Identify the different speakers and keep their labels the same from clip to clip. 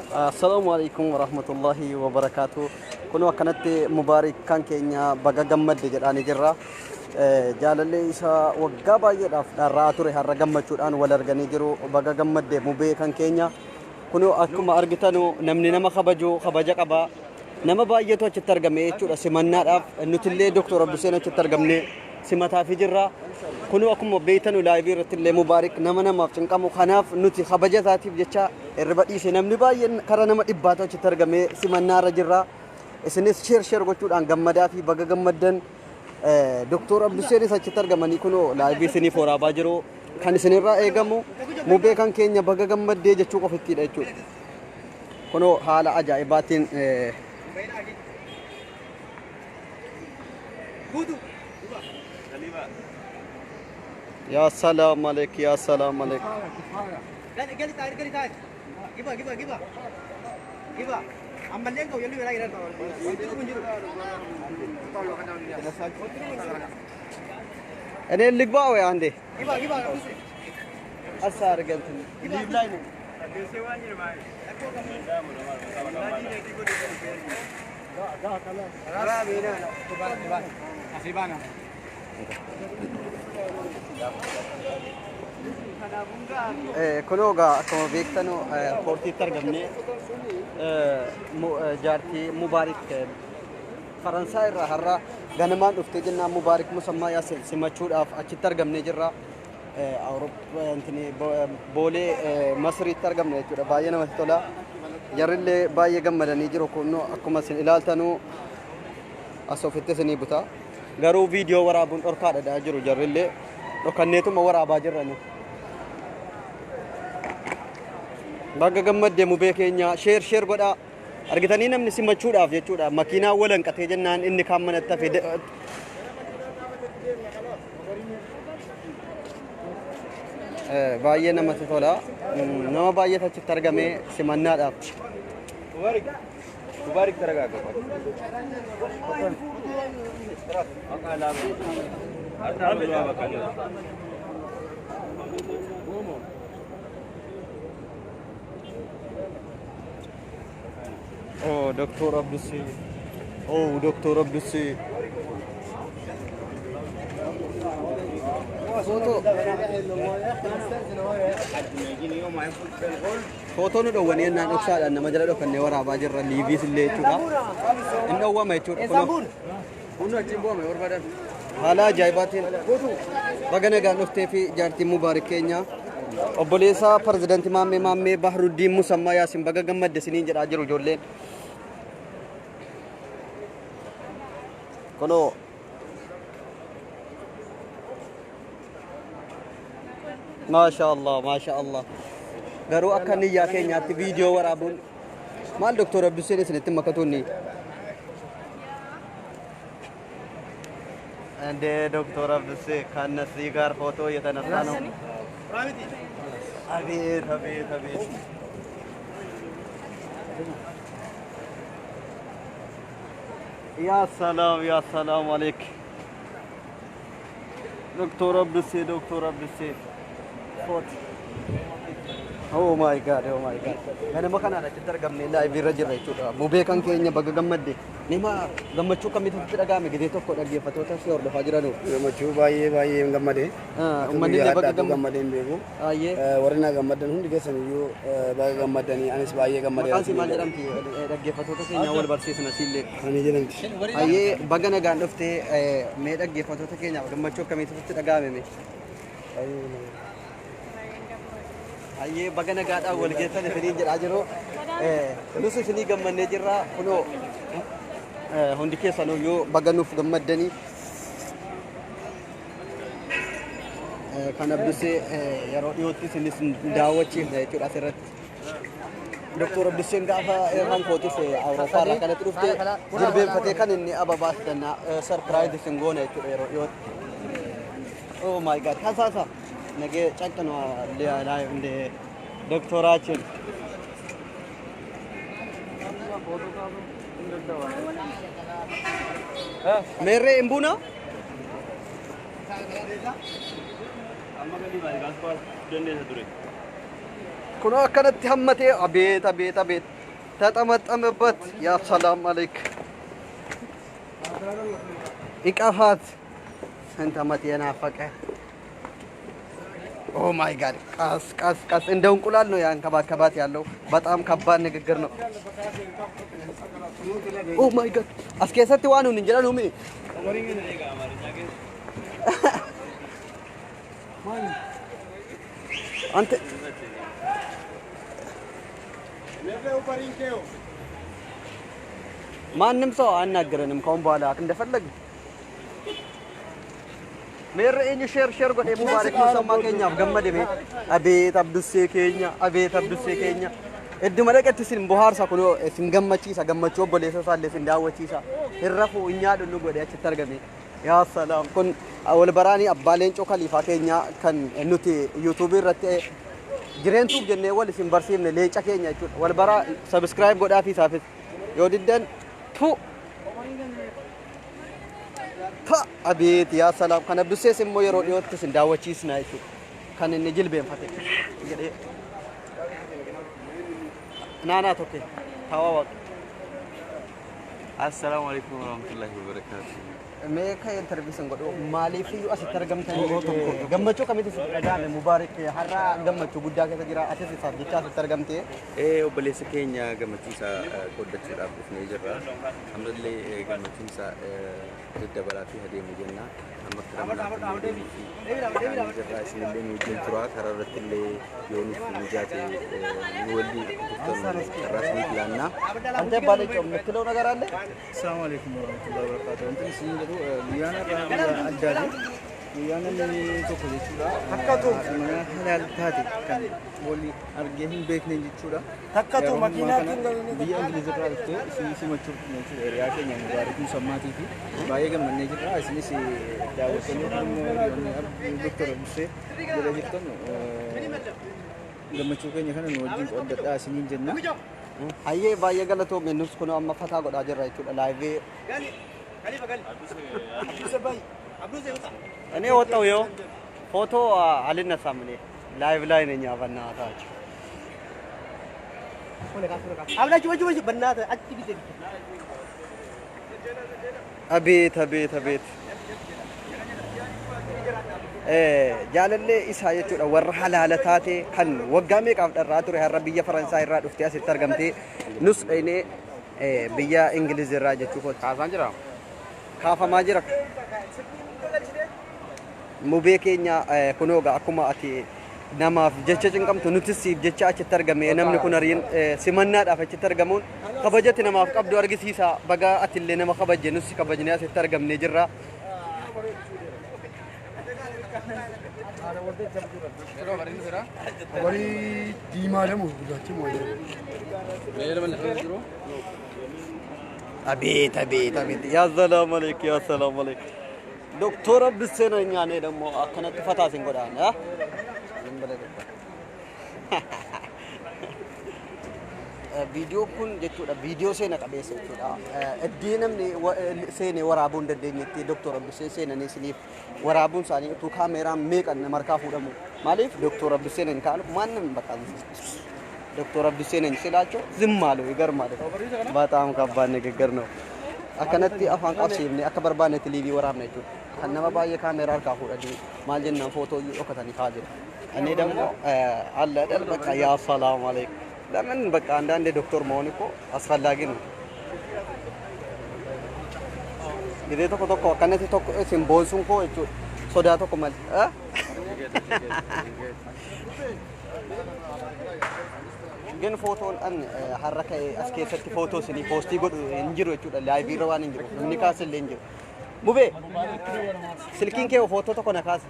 Speaker 1: Assalaamu alaikum warahmatullahi wabarakaatu. Kunoo akkanatti Mubaarik kan keenya baga gammadde jedhaanii jirra. Jaalallee isaa waggaa baay'eedhaaf dharra'aa ture har'a gammachuudhaan wal arganii jiru. Baga gammadde Mubee kan keenya. Kunoo akkuma argitanu namni nama kabaju kabaja qaba. Nama baay'eetu achitti argame jechuudha simannaadhaaf. Nutillee Dr. Abduseen achitti argamne simataafii jirra. Kunoo akkuma beektanu laayivii irratti illee Mubaarik nama namaaf cinqamu kanaaf nuti kabaja isaatiif jecha hirriba dhiise namni baay'een kara nama dhibbaatu achitti argamee simannaa irra jirra. Isinis sheer sheer gochuudhaan gammadaa fi baga gammaddan Doktor Abduseenis achitti argamanii kunoo laayivii isiniif waraabaa jiru. Kan isinirraa eegamu mubee kan keenya baga gammaddee jechuu qofittiidha jechuudha. Kunoo haala ajaa'ibaatiin Yaa salaam aleek yaa salaam aleek.
Speaker 2: Gali gali taa'ir gali taa'ir. Giba giba giba. Giba. Ammallee hin ga'u yelluu biraa jiran. Wanti dhufu hin jiru.
Speaker 1: እኔ ልግባ ወይ አንዴ
Speaker 2: Giba giba gabbise.
Speaker 1: አሳ አድርገን ሊቭ ላይ ነው። Kunoo egaa akkuma beektanu eerpoortiitti argamne jaartii Mubaarik Faransaay irraa har'a ganamaan dhuftee jennaan Mubaarik Musammaa Yaasin simachuudhaaf achitti argamnee jirra. Boolee Masriitti argamne jechuudha. Baay'ee namatti tola. Jarrillee baay'ee gammadanii jiru. Kunoo akkuma isin ilaaltanu as ofitti isinii buta. Garuu viidiyoo waraabuun dhorkaadha jiru jarrillee. Dhokanneetuma waraabaa jirra nu. Baga gammadde mubee keenya sheer sheer godhaa. Argitanii namni simachuudhaaf jechuudha. Makiinaa wal hanqatee jennaan inni kaan manatti hafe. Baay'ee namatti tola. Nama baay'eetu achitti argame simannaadhaaf.
Speaker 3: Mubarak Mubarak ተረጋጋ።
Speaker 1: Oh, Dr. Abdussi. Oh, Dr. Abdussi. Footoo footoo nu dhowwanii jennaan dhoksaadhaan nama jala dhokannee waraabaa jirra liiviis illee jechuudha. Hin dhowwama jechuudha. Kunoo haala ajaa'ibaatiin baga nagaan dhuftee fi jaartiin Mubaarik keenya obboleessa pirezidaantii Maammee Maammee Bahruddiin Musammaa Yaasin baga gammadde isiniin jedhaa jiru ijoolleen. Kunoo Maasha Allah, maasha Allah. Garuu akka niyyaa keenyaatti viidiyoo waraabuun maal Doktor Abduseen isinitti makatuun እንዴ ዶክተር አብዱሴ ከነዚህ ጋር ፎቶ እየተነሳ ነው። አቤት አቤት አቤት። ያ ሰላም ያ ሰላም አለይክ ዶክተር አብዱሴ ዶክተር አብዱሴ ፎቶ Oh my god, oh my god. Ganama kanaan achitti argamne live irra jirra jechuudha. Mubee kan keenya baga gammadde. Nama gammachuu kamitu sitti dhaga'ame gidee tokko dhaggeeffattoota si hordofaa jiranu.
Speaker 4: Gammachuu baay'ee baay'ee gammade.
Speaker 1: Uummanni illee baga
Speaker 4: gammade. Gammadee hin beeku.
Speaker 1: Baay'ee.
Speaker 4: Warri na gammaddan hundi keessan iyyuu baga gammaddanii anis baay'ee gammadeera.
Speaker 1: Maqaan si maal jedhamti? Dhaggeeffattoota keenya wal barsiisna siillee.
Speaker 4: Ani jedhamti.
Speaker 1: Ayyee baga nagaan dhuftee mee dhaggeeffattoota keenyaaf gammachuu akkamiitu sitti dhaga'ame mee? Ayyee baga nagaadhaan wal geessan isiniin jedhaa jiru. Nus isinii gammannee jirra. Kunoo hundi keessanuyyuu baga nuuf gammaddanii. Kan Abdusee yeroo dhiyootti isinis daawwachiifna jechuudha asirratti. Doktor Abduseen gaafa irraan kootis Awurooppaa irraa kanatti dhufte jilbeenfatee kan inni ababaa fidannaa sarpiraayiz isin goona jechuudha yeroo dhiyootti. Oh my god kasaasa nagee ጨቅ ነው ላይ እንደ ዶክተራችን meerree hin buuna kunoo akkanatti hammatee abeet abeet abeet ተጠመጠመበት። ያ ሰላም አለይክ ይቀፋት ስንት ዓመት የናፈቀ። Oh my God! ቀስ ቀስ ቀስ እንደ እንቁላል ነው ያንከባከባት ያለው። በጣም ከባድ ንግግር ነው። Oh my God! As keessatti waan nun hin jedhan umi አንተ ማንም ሰው አያናግረንም ከአሁን በኋላ እንደፈለግ። Meerre eenyu share share godhee Mubaarak Musammaa keenyaaf gammade mee? Abeet Abdussee keenya, abeet Abdussee keenya. Idduma dhaqetti isin bohaarsa, kunoo isin gammachiisa, gammachuu obboleessa isaallee isin daawwachiisa. Hin rafuu, hin nyaadhu nu godhe achitti argame. Yaa salaam, kun wal baraanii abbaa leencoo kaliifaa keenya kan nuti yuutuubii irratti jireentuuf jennee wal isin barsiifne, leenca keenya jechuudha. Wal baraa subscribe godhaa fi isaafis yoo diddan tu ta abeet yaa salaam, kan Abdussees immoo yeroo dhiyootti isin daawwachiisna jechuudha. Kan inni jilbeenfate jedhee. Naanaa tokko taawaa.
Speaker 3: Assalaamu alaikum warahmatullahi wabarakatuh.
Speaker 1: Mee ka interview sin godhu, maaliif iyyuu asitti argamtanii, gammachuu kamitti sitti dhaga'ame? Mubaarik har'a gammachuu guddaa keessa jira, atis isaaf jecha asitti argamte.
Speaker 3: Obboleessa keenya gammachuu isaa qooddachuudhaaf dhufnee jirra. Ammallee gammachuun isaa daddabalaa fi adeemu jenna. Amma akka ramanaatti jirra. Isinillee nu wajjin turaa, karaa irratti illee yoo nuuf mijaate nu waliin akka turtan carraa isiniif laanna.
Speaker 1: አንተ ባለጮ የምትለው ነገር አለ?
Speaker 4: Assalamu alaikum warahmatullahi wabarakatuh. Wanti isin jedhu, guyyaan har'aa guyyaa addaati. Guyyaa namni tokko jechuudha. Mana halaal taate kan walii argee hin beekne jechuudha.
Speaker 2: Takkatu
Speaker 4: Yeroo ammaa
Speaker 2: makiinaatiin
Speaker 4: kana biyya Ingiliz irraa dhuftee isin simachuuf jechuudha. Hiriyaa keenya Mubaarak Musammaatii fi baay'ee gammannee jirra. Isinis daawwattanii immoo hiriyoonni Doktor Abdussee jala jirtan gammachuu keenya kana nu wajjin qooddadhaa isiniin jenna.
Speaker 1: Hayyee, baay'ee galatoome. Nus kun amma fataa godhaa jirra jechuudha live.
Speaker 2: Gali. Khalifa gali. Abduse bay. Abduse uta.
Speaker 1: እኔ ወጣው ይኸው ፎቶ አልነሳም። እኔ live ላይ ነኝ። በእናታችሁ።
Speaker 2: Ablachi wajji wajji በእናትህ achi bite.
Speaker 1: አቤት አቤት አቤት፣ jaalallee isaa jechuudha, warra halaala taate kan waggaa meeqaaf dharraa ture, har'a biyya Faransaay irraa dhuftee asitti argamtee, nus dhaynee biyya Ingiliz irraa jechuu kooti.
Speaker 3: Kaasaan jira?
Speaker 1: Kaafamaa jira. Mubee keenya, kunoo egaa akkuma ati namaaf jecha cinqamtu, nutis siif jecha achitti argame. Namni kun hariin simannaadhaaf achitti argamuun kabajatti namaaf qabdu argisiisa. Baga atillee nama kabajje, nus kabajnee asitti argamnee jirra.
Speaker 4: Warri diimaa lama gurraachi moo?
Speaker 1: አቤት አቤት አቤት፣ ያ ሰላም አለይክ፣ ያ ሰላም አለይክ። ዶክተር አብዱሴ ነው እኛ እኔ ደግሞ akkanatti fataa sin godhaan ዝም ብለህ ግባ። Viidiyoo kun jechuudha viidiyoo seena qabeessa jechuudha. Iddoo namni seenee waraabuu hin dandeenyetti Doktor Abdusee seenanii isiniif waraabuun isaanii utuu kaameeraan meeqan nama harkaa fuudhamu. Maaliif Doktor Abdusee ነኝ ካልኩ ማንም በቃ ዶክተር አብዱሴ ነኝ ስላቸው ዝም አሉ። ይገርማል። በጣም ከባድ ንግግር ነው። Akkanatti afaan qabsiifne akka barbaannetti live waraabna jechuudha. Kan nama baay'ee kaameeraa harkaa fuudhanii maal jennaan footoo iyyuu dhokatanii ka'aa jiru. እኔ ደግሞ አለ አይደል በቃ ያ ሰላም አለይኩም። ለምን በቃ አንዳንዴ ዶክተር መሆን እኮ አስፈላጊ ነው። ጊዜ tokko tokko akkanatti tokko isin boonsuun koo jechuudha sodaa tokko malee. ግን footoon an har'a ka'e as keessatti footoo isinii post godhu hin jiru jechuudha. Live irra waan hin jiru, namni kaasillee hin jiru. Mubee, silkiin kee footoo tokko na kaasa.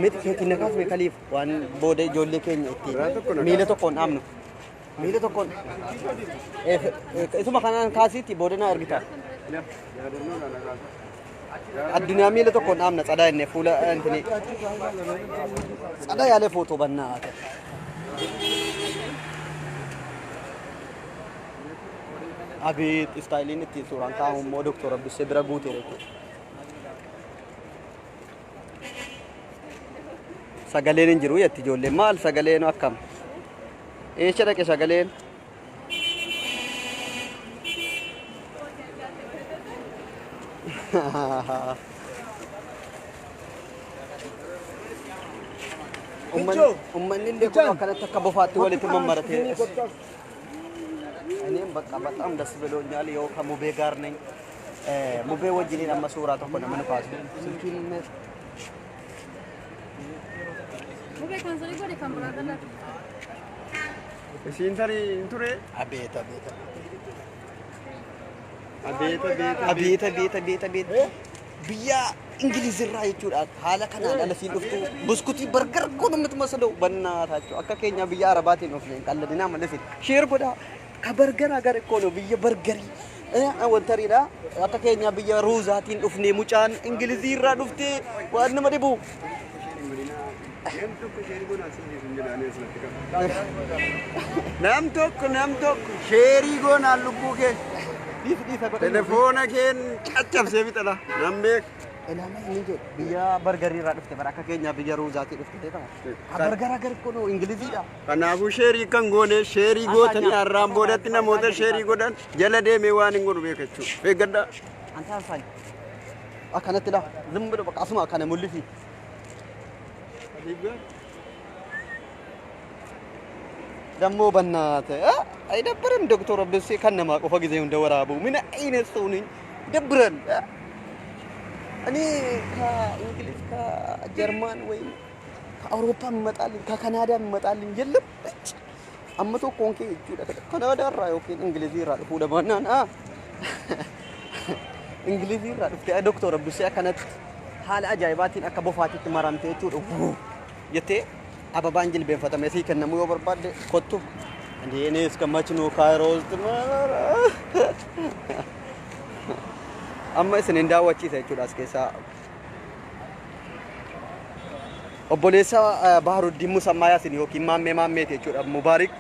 Speaker 1: Miti keetiin na kaasme kaliif waan booda ijoollee keenya ittiin miila tokkoon dhaabnu. Miila tokkoon isuma kanaan kaasiitti booda na ergita. Addunyaa miila tokkoon dhaabna tsadaa inni fuula intini ጸዳ ያለ ፎቶ በእናትህ። አቤት styleiin ittiin suuraan kaa'amu immoo Doktor Abdusee bira guuteera jechuudha. Sagaleen hin jiru jetti ijoolleen, maal sagaleen akkam? Eessa dhaqe sagaleen? Uummanni illee kun akkanatti akka bofaatti walitti mammaratee እኔም በቃ በጣም ደስ ብሎኛል። ይኸው ከሙቤ ጋር ነኝ። ሙቤ ወጅኒን አመ ሱራ tokko nama nukaas silkiin
Speaker 5: Mubee kan sirrii godhe kan biraa dhala.
Speaker 6: Isiin tarii hin ture.
Speaker 1: አቤት አቤት
Speaker 6: Abeet abeet.
Speaker 1: አቤት አቤት አቤት አቤት biyya Ingiliz irraa jechuudha. Haala kanaan ala siin dhuftu buskutii bargar kun የምትመስለው በእናታቸው akka keenya biyya Arabaatiin dhufne hin qalladinaa malee share godhaa ka bargaraa gara እኮ ነው biyya bargarii wantariidha akka keenya biyya ruuzaatiin dhufne mucaan Ingilizii irraa dhuftee waan nama dhibu.
Speaker 6: Nam tokko share goonaa siin hin jedhanii asirratti qaba. Nam tokko nam tokko share goonaan lubbuu kee.
Speaker 1: Dhiisa dhiisa godhanii.
Speaker 6: Telefoona keen caccabsee fixala. Nam beek.
Speaker 1: Ilaama inni jedhu biyya bargarii irraa dhufte bara akka keenya biyya ruuzaatii dhufte beekama. Ka bargaraa gara kun Ingiliziidha.
Speaker 6: Kanaafuu share kan goone share gootanii har'aan boodatti namoota share godhan jala deemee waan hin godhu beeka jechuudha. Eeggadhaa.
Speaker 1: አንተ አንሳኝ akkanatti laa ዝም ብሎ በቃ asuma akkana mul'isi. ደግሞ በእናትህ አይደብርም? ዶክተር አብዱሴ ከነማ qofa ጊዜ እንደ ወራቡ ምን አይነት ሰው ነኝ? ይደብራል። እኔ ከእንግሊዝ ከጀርመን ወይም ከአውሮፓ የሚመጣልኝ ከካናዳ የሚመጣልኝ የለም። እጭ amma tokkoon kee jechuudha Kanaadaa irraa yookiin Ingilizii irraa dhufuu dhabannaan Ingilizii irraa dhuftee Doktor Abdusee akkanatti haala ajaa'ibaatiin akka bofaatitti maramtee jechuudha jettee ababaan jilbeenfatame sii kennamuu yoo barbaadde kottu. እንዴ እኔ እስከ መች ነው ካይሮ ውስጥ amma isin hin daawwachiisa jechuudha as keessaa. Obboleessa Baharuddiin Musammaa Yaasin yookiin Maammee Maammeeti jechuudha. Mubaarik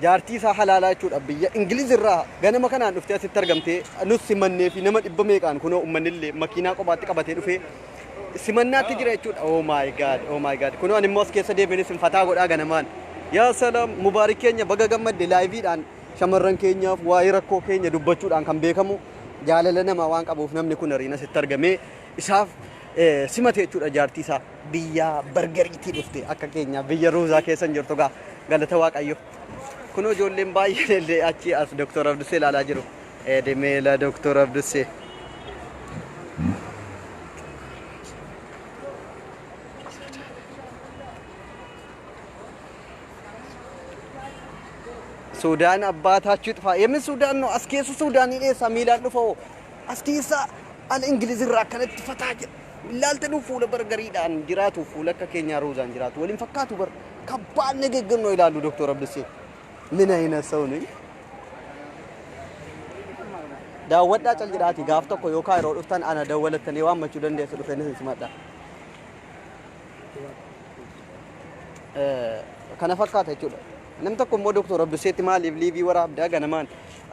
Speaker 1: jaartii isaa halaalaa jechuudha. Biyya Ingiliz irraa ganama kanaan dhuftee asitti argamtee nus simannee fi nama dhibba meeqaan kunoo uummanni illee makiinaa kophaatti qabatee dhufee simannaatti jira jechuudha. Oh my God, oh my God. Kunoo ani immoo as keessa deebiin isin fataa godhaa ganamaan. Yaa salaam, Mubaarik keenya baga gammadde. Liveiidhaan shamarran keenyaaf waa'ee rakkoo keenya dubbachuudhaan kan beekamu jaalala namaa waan qabuuf namni kun hariin asitti argamee isaaf simate jechuudha. Jaartii isaa biyya bargariitii dhufte, akka keenya biyya ruuzaa keessa hin jirtu gaa, galata Waaqayyo. Kunoo ijoolleen baay'een illee achi as Doktor Abdusee ilaalaa jiru. Edemeela Doktor Abdusee. ሱዳን አባታችሁ ይጥፋ። የምን ሱዳን ነው? As keessa Suudaanii dheessa miilaan dhufoo as keessa ala Ingiliz irraa akkanatti fataa jira. Ilaaltanii fuula bargariidhaan jiraatu fuula akka keenyaa ruuzaan jiraatu waliin fakkaatu bar ከባድ ንግግር ነው ይላሉ ዶክተር አብዱሴ። ምን አይነት ሰው ነኝ? Daawwadhaa cal jedhaati gaaf tokko yookaan yeroo dhuftan ana dawwalattanii waammachuu dandeessu, dhufeenis hin simadha. Kana fakkaata jechuudha. Namni tokko immoo Doktor Abduseetti maaliif live waraabdaa ganamaan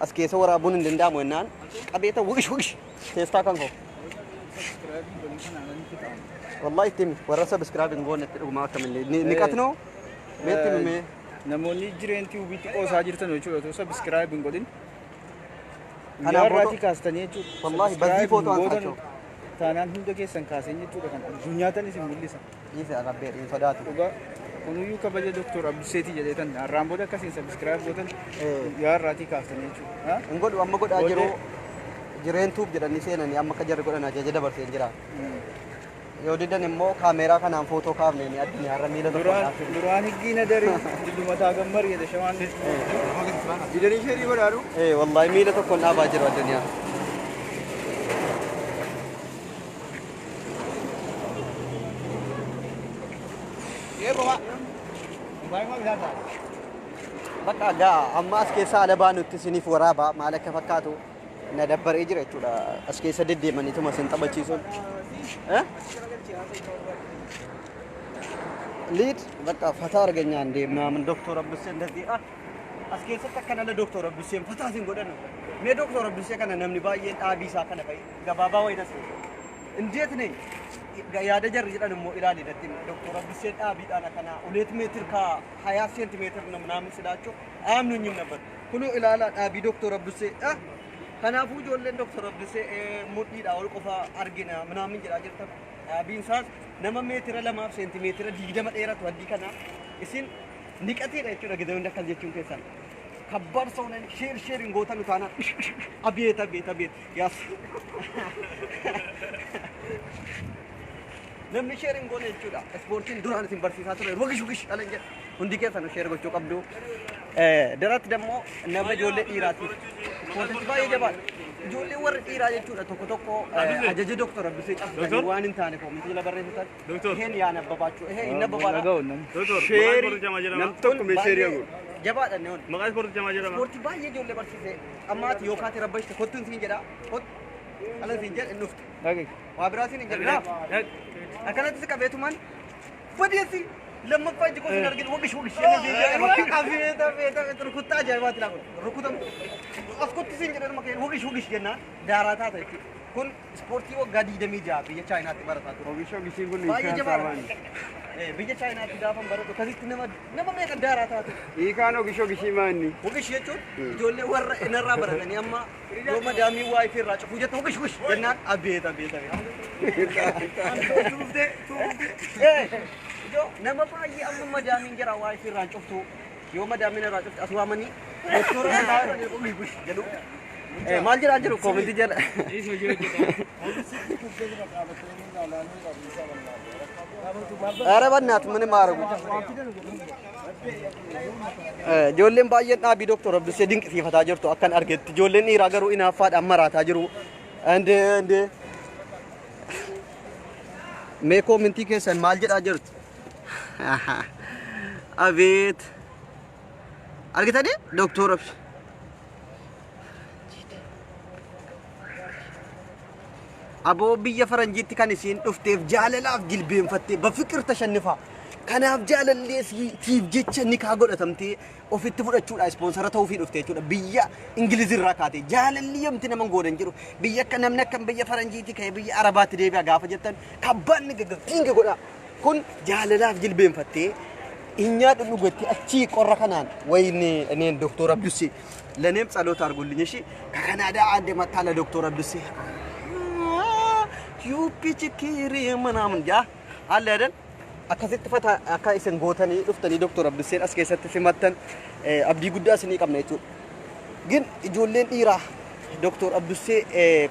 Speaker 1: as keessa waraabuun hin danda'amu jennaan qabeeta wuqish wuqish teestaa kan koo. Wallahi itti himi warra subscribe hin goone itti dhuguma akkamillee ni qatnoo meetti himi mee.
Speaker 4: Namoonni Jireen Tubeitti qoosaa jirtan jechuudha otoo subscribe hin godhin.
Speaker 1: Kanaaf
Speaker 4: Guyyaa irraatii kaastanii jechuudha.
Speaker 1: Wallahi በዚህ ፎቶ አንሳቸው።
Speaker 4: Taanaan hunda keessan kaaseen jechuudha kan addunyaa tan isin mul'isa.
Speaker 1: Dhiise rabbee hin sodaatu.
Speaker 4: Dhugaa kunuyyuu kabaja Doktor Abduseetii jedheetan har'aan booda akkasiin subscribe gootan guyyaa irraatii kaaftanii jechuudha.
Speaker 1: Hin godhu amma godhaa jiru. Jireen Tube jedhanii seenanii amma akka jarri godhan ajaja dabarsee hin jira. Yoo didan immoo kaameeraa kanaan footoo kaafne ni addunyaa irra miila tokko
Speaker 4: Duraan
Speaker 1: dhaabsine.
Speaker 4: Duraan higgiina darii duddumataa gammar jedhe shawaan.
Speaker 6: Didanii share godhaadhu.
Speaker 1: Eh wallahi miila tokkoon dhaabaa jiru addunyaa. Bakka gaa amma as keessa ala baanutti isiniif waraabaa maal akka fakkaatu na dabbaree jira jechuudha. As keessa deddeemaniituma isin taphachiisuun. Eh? ሊድ በቃ ፈታ አርገኛ እንዴ ምናምን ዶክተር አብዱሴ እንደዚህ as keessatti akkana la Doktor Abduseen fataa isin godhan mee Doktor Abdusee kana namni baay'een dhaabii isaa kana fa'i gabaabaa wayii tas እንዴት ነኝ Yaada jarri jedhan immoo ilaali datti Doktor Abduseen dhaabiidhaan akkana ሁለት ሜትር ከሀያ ሴንቲሜትር ነው ምናምን ስላቸው አያምኑኝም ነበር። Kunoo ilaalaa dhaabii Doktor Abdusee. Kanaafuu ijoolleen Doktor Abdusee mudhiidha ol qofa argina ምናምን jedhaa jirtan. Dhaabiin isaas nama meetira 2 fi seentimeetira 20 dheeratu haddii kana isin niqateedha jechuudha gidee hunda akkas jechuun keessan. ከባድ ሰው ነን። Share share hin taanaan አቤት አቤት አቤት ያስ namni share hin goone jechuudha. Ispoortiin duraan isin barsiisaa ture wagish wagish ala jedha. Hundi keessan share gochuu qabdu. Daratti dammoo nama ijoollee dhiiraatiif ispoortichi baay'ee jabaadha. Ijoollee warri dhiiraa jechuudha tokko tokko ajaja Doktor Abbisee cabsitanii waan hin taane koomintii jala barreessitan. ይሄን ያነበባችሁ ይሄ ይነበባል።
Speaker 6: Share nam tokko mee share godhu.
Speaker 1: Jabaadha inni hundi.
Speaker 7: Maqaa ispoortii jamaa jedhama.
Speaker 1: Ispoortii baay'ee ijoollee barsiise. Ammaati yookaati rabbashte kottuun siin jedha. Kottu. Ala siin jedha inni dhufte. Waa biraa siin hin jedhu. Akkanatti si qabeetumaan badeessi lammaffaa iji koo sin arginu wagish wagish abeet abeet abeet rukuttaa ajaa'ibaati laa kun rukutamu as kotti siin jedhan makeen wagish wagish jennaan daaraa taata jechuudha. Kun ispoortii waggaa 26 biyya Chaayinaatti barataa ture.
Speaker 6: Ogisha ogishiin kun
Speaker 1: Baay'ee
Speaker 6: hiikaan
Speaker 1: jabaadha.
Speaker 6: isaa
Speaker 1: Biyya Chaayinaatti gaafan baradhu akkasitti nama nama meeqa daaraa taate.
Speaker 6: Hiikaan ogisha ogishii maanni?
Speaker 1: Wagish jechuun ijoollee warra inarraa baratanii amma yoo madaamii waayifii irraa cufuu jette wagish wagish jennaan abeet abeet abeet. Ijoo nama baay'ee amma madaamiin jira waayifii irraa cuftu yoo madaamiin irraa cufte as waamanii doktora wagish wagish jedhu. Maal jedhaan jiru koomentii jala. ኧረ በእናትህ ምንም አያደርጉም። Ijoolleen baay'een dhaabii Doktor Abdusee dinqisiifataa jirtu akkan argetti. Ijoolleen dhiiraa garuu inaaffaadhaan maraataa jiru. እንዴ እንዴ mee koomentii keessan maal jedhaa jirtu? Abeet argitanii Doktor Abdusee. Aboo biyya faranjiitti kan isiin dhufteef jaalalaaf jilbeenfattee በፍቅር ተሸንፋ kanaaf jaalallee siif jecha nikaa godhatamtee ofitti fudhachuudha ispoonsara ta'uufii dhufte jechuudha biyya Ingilizirraa kaate jaalalli yomti nama goodan jiru biyya akka namni akka biyya faranjiitti ka'e biyya Arabaatti deebi'a gaafa jettan kabbaanni gaggabtiinga godha kun jaalalaaf jilbeenfattee እኛ dhugatti achii qorra kanaan ወይኔ እኔን ዶክተር አብዱሴ ለእኔም ጸሎት አድርጉልኝ እሺ። ከካናዳ አንድ መታ ለዶክተር አብዱሴ ዩፒ ችኪሪ ምናምን ያ አለ አይደል akkasitti fata akka isin gootanii dhuftanii Doktor Abduseen as keessatti simattan abdii guddaa isinii qabna jechuudha. ግን ijoolleen dhiiraa Doktor Abdusee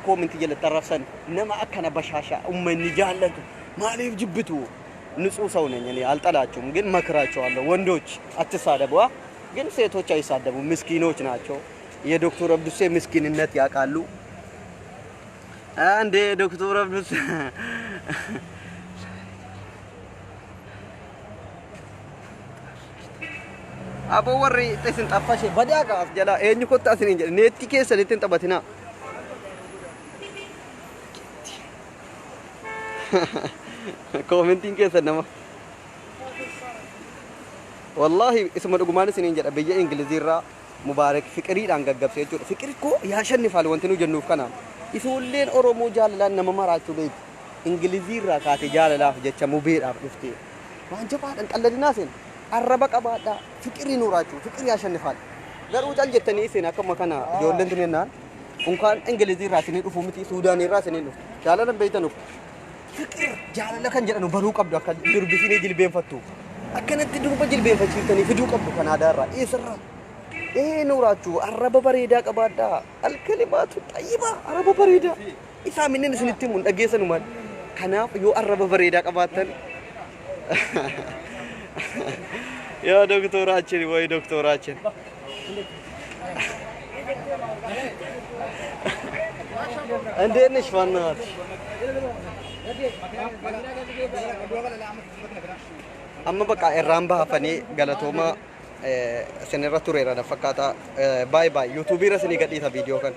Speaker 1: koomintii jalatti arrabsan nama akkana bashaashaa uummanni jaallatu maaliif jibbitu? ንጹህ ሰው ነኝ እኔ አልጠላችሁም፣ ግን መክራቸዋለሁ። ወንዶች አትሳደቡ፣ ግን ሴቶች አይሳደቡም፣ ምስኪኖች ናቸው። የዶክተር አብዱሴ ምስኪንነት ያውቃሉ። እንዴ ዶክተር አብዱሴ Aboo warri isin xaffashe badaa kaas jala eenyu kottaa isiniin jedhe neetti keessanitti hin taphatinaa. Koomentiin keessan nama. Wallaahi isuma dhugumaan isiniin jedha biyya Ingiliziirraa Mubaarak fiqiriidhaan gaggabse jechuudha. Fiqiri koo yaashannifaal wanti nu jennuuf kanaan. Ijoolleen Oromoo jaalalaan nama maraachuu beekti. Ingiliziirraa kaatee jaalalaaf jecha mubeedhaaf dhufte. Waan jabaadhaan qalladinaa isin arraba qabaadhaa fiqirii nuuraachuu fiqirii yaashannifaal. Garuu cal jettanii isin akkuma kana ijoolleen tun jennaan unkaan Ingiliziirraa isinii dhufuu miti Suudaaniirraa isinii dhufu. Jaalalan beeytanu fiqir jaalala kan jedhanu baruu qabdu akka durbisinii jilbeenfattu. Akkanatti durba jilbeenfachiiftanii fiduu qabdu Kanaadaarraa eessarraa. Ee nuuraachuu arraba bareedaa qabaadhaa. الكلمات الطيبة arraba bareedaa. Isaa minneen isinitti himuun dhageessanu maal. Kanaaf yoo arraba bareedaa qabaattan yaa doktoraችን ወይ ዶክተራችን እንዴት ነሽ? በእናትሽ amma bakka irraan baafanii galatooma isinirra tureera na fakkaata. Baay'ee baay'ee yuutuubiirra isinii gadhiisa viidiyoo kana.